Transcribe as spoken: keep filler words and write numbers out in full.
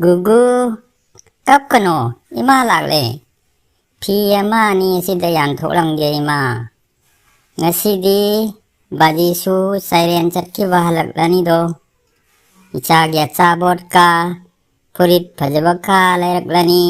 ꯒꯨꯒꯨ, ꯀꯞꯀꯅꯣ, ꯏꯃꯥ ꯂꯥꯛꯂꯦ꯫ ꯐꯤ ꯑꯃ ꯑꯅꯤ ꯑꯁꯤꯗ ꯌꯥꯟꯊꯣꯛꯂꯝꯒꯦ ꯏꯃꯥ꯫ ꯉꯁꯤꯗꯤ ꯕꯥꯖꯤꯁꯨ ꯁꯥꯏꯔꯦꯟ ꯆꯠꯈꯤꯕ ꯍꯜꯂꯛꯂꯅꯤꯗꯣ꯫ ꯏꯆꯥꯒꯤ ꯑꯆꯥꯄꯣꯠꯀ ꯐꯨꯔꯤꯠ ꯐꯖꯕꯀ ꯂꯩꯔꯛꯂꯅꯤ꯫